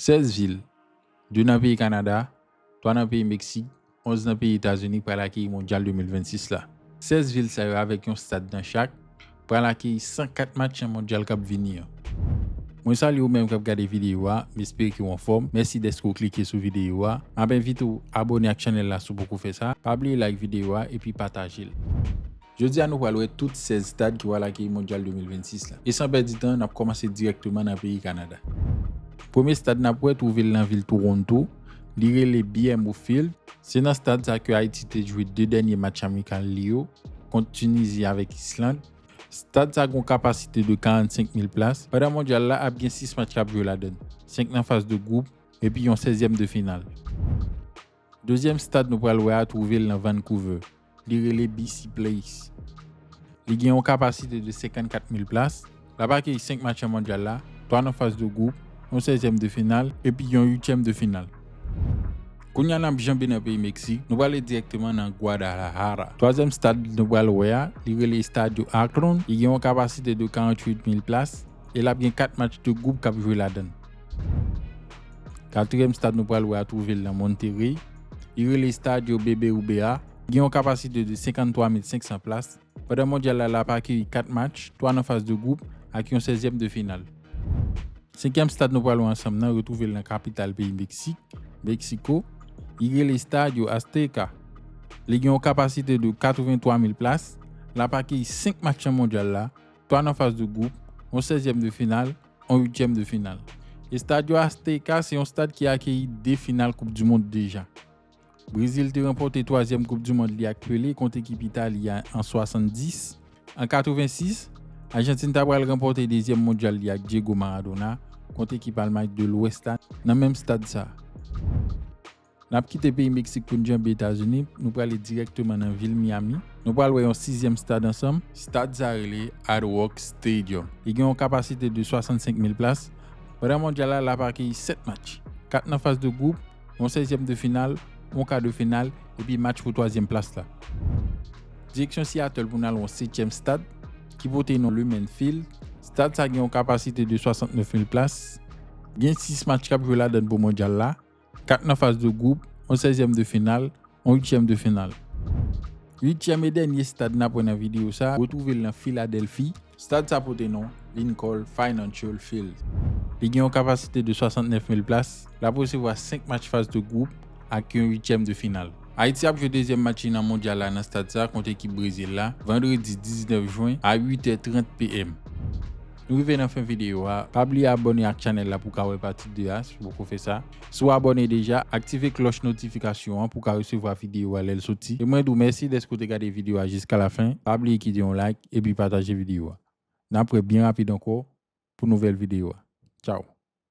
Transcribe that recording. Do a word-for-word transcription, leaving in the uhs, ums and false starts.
Sèz vil, de nan peyi Kanada, twa nan peyi Meksik, onz nan peyi Etazini pral akeyi Mondyal de mil vennsis la. Sèz vil sa yo avèk yon stad nan chak pral akeyi san kat match nan Mondyal k ap vini an. Mwen salye ou menm k ap gade videyo a, m espere ke w anfòm. Mèsi dèske w klike sou videyo a. M ap envite w abòne ak chanèl la si w poko fè sa. Pa bliye like videyo a epi pataje l. Jodi a nou pral wè tout sèz stad ki pral akeyi Mondyal de mil vennsis la. E san pèdi tan, n ap kòmanse dirèkteman nan peyi Kanada. Premye stad n ap wè twouve l nan vil Toronto. Li rele B M O Field. Se nan stad sa ke Ayiti te jwe de dènye match amikal li yo kont Tinizi avèk Island. Stad sa gen yon kapasite de karannsenk mil plas. Pandan Mondyal la ap gen sis match k ap jwe ladan l, senk nan faz de gwoup epi yon sèzyèm de final. Dezyèm stad nou pral wè a twouve l nan Vancouver. Li rele B C Place. Li gen yon kapasite de senkannkat mil plas. L ap akeyi senk match nan Mondyal la, twa nan faz de gwoup, yon sèzyèm de final epi yon uityèm de final. Kounye a n ap janbe nan peyi Meksik, nou prale dirèkteman nan Guadalajara. Twazyèm stad nou pral wè a, li rele Estadio Akron. Li gen yon kapasite de karanntuit mil plas e l ap gen kat match de gwoup k ap jwe ladan l. Katriyèm stad nou pral wè a twouve l nan Monterrey. Li rele Estadio B B V A. Li gen yon kapasite de senkanntwa mil senksan plas. Pandan Mondyal la, l ap akeyi kat match, twa nan faz de gwoup ak yon sèzyèm de final. Senkyèm stad nou pral wè ansanm nan, retwouve l nan kapital peyi Meksik, Meksiko. Li rele Estadio Azteca. Li gen yon kapasite de katrevenntwa mil plas. L ap akeyi senk match nan Mondyal la, twa nan faz de gwoup, yon sèzyèm de final, yon uityèm de final. Estadio Azteca se yon stad ki akeyi de final Koup di Mond deja. Brezil te ranpòte twazyèm Koup di Mond li ak Pelé kont ekip Itali a an swasanndis. An katrevensis, Ajantin ta pral ranpòte dezyèm Mondyal li ak Diego Maradona kont ekip Almay de Lwès la nan menm stad sa a. N ap kite peyi Meksik pou n janbe Etazini, nou prale dirèkteman nan vil Miami. Nou pral wè yon sizyèm stad ansanm. Stad sa rele Hard Rock Stadium. Li gen yon kapasite de swasannsenk mil plas. Pandan Mondyal la, l ap akeyi sèt match, kat nan faz de gwoup, yon sèzyèm de final, yon ka de final, epi match pou twazyèm plas la. Direksyon Seattle pou n al wè yon setyèm stad ki pote non Lumen Field. Stad sa gen yon kapasite de swasantnèf mil plas. Gen sis match k ap jwe ladan l pou Mondyal la. Kat nan faz de gwoup, yon sèzyèm de final, yon uityèm de final. Uityèm e dènye stad n ap wè nan videyo sa a, retwouve l nan Filadèlfi. Stad sa pote non Lincoln Financial Field. Li gen yon kapasite de swasantnèf mil plas. L ap resevwa senk match faz de gwoup ak yon uityèm de final. Ayiti ap jwe dezyèm match li nan Mondyal la nan stad sa kont ekip Brezil la, vandredi diznèf jen a uit è trant P M. Nou rive nan fen videyo a. Pa bliye abòne ak chanèl la pou w ka wè pati de a si w poko fè sa. Si w abòne deja, aktive klòch notifikasyon an pou w ka resevwa videyo a lè l soti. E mwen di w mèsi dèske w te gade videyo a jiska lafen. Pa bliye kite yon like epi pataje videyo a. N ap wè byen rapid ankò pou nouvèl videyo a. Tchaw!